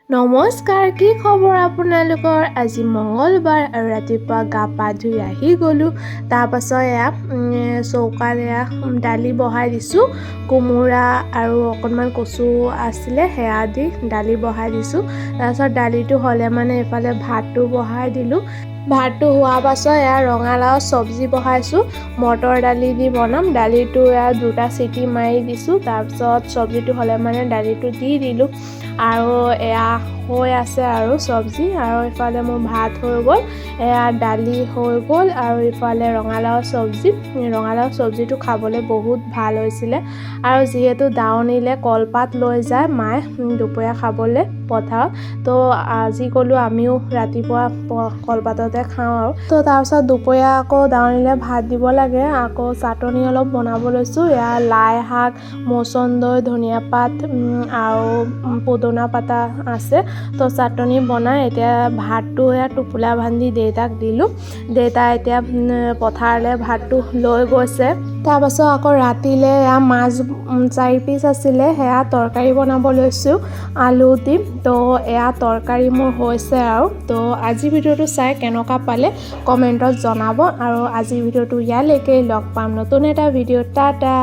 নমস্কাৰ, কি খবৰ আপোনালোকৰ? আজি মংগলবাৰ আৰু ৰাতিপুৱা গা পা ধুই আহি গ'লোঁ। তাৰপাছত এয়া চৌকাত এয়া দালি বহাই দিছোঁ। কোমোৰা আৰু অকণমান কচু আছিলে, সেয়া দি দালি বহাই দিছোঁ। তাৰপাছত দালিটো হ'লে মানে এইফালে ভাতটো বহাই দিলোঁ। ভাতটো হোৱাৰ পাছত এয়া ৰঙালাও চব্জি বহাইছোঁ। মটৰ দালি দি বনাম। দালিটো এয়া দুটা চিটি মাৰি দিছোঁ। তাৰপিছত চব্জিটো হ'লে মানে দালিটো দি দিলোঁ আৰু এয়া হৈ আছে আৰু চব্জি। আৰু ইফালে মোৰ ভাত হৈ গ'ল, এয়া দালি হৈ গ'ল আৰু ইফালে ৰঙালাও চব্জি। ৰঙালাও চব্জিটো খাবলৈ বহুত ভাল হৈছিলে। আৰু যিহেতু দাৱনীলে কলপাত লৈ যায় মায়ে দুপৰীয়া খাবলৈ পথাৰত, তো আজি ক'লোঁ আমিও ৰাতিপুৱা কলপাততে খাওঁ। আৰু তো তাৰপিছত দুপৰীয়া আকৌ দাৱনীলে ভাত দিব লাগে। আকৌ চাটনি অলপ বনাব লৈছোঁ। এয়া লাই শাক, মচন্দৈ, ধনিয়া পাত আৰু পদুনা পাতা আছে। তো চাটনি বনাই এতিয়া ভাতটো এয়া টোপোলা বান্ধি দেউতাক দিলোঁ। দেউতা এতিয়া পথাৰলৈ ভাতটো লৈ গৈছে। তাৰপাছত আকৌ ৰাতিলৈ এয়া মাছ 4 পিচ আছিলে, সেয়া তৰকাৰী বনাব লৈছোঁ আলু দি। তো এয়া তৰকাৰী মোৰ হৈছে। আৰু তো আজিৰ ভিডিঅ'টো চাই কেনেকুৱা পালে কমেণ্টত জনাব। আৰু আজিৰ ভিডিঅ'টো ইয়ালৈকে। লগ পাম নতুন এটা ভিডিঅ'ত। টাটা।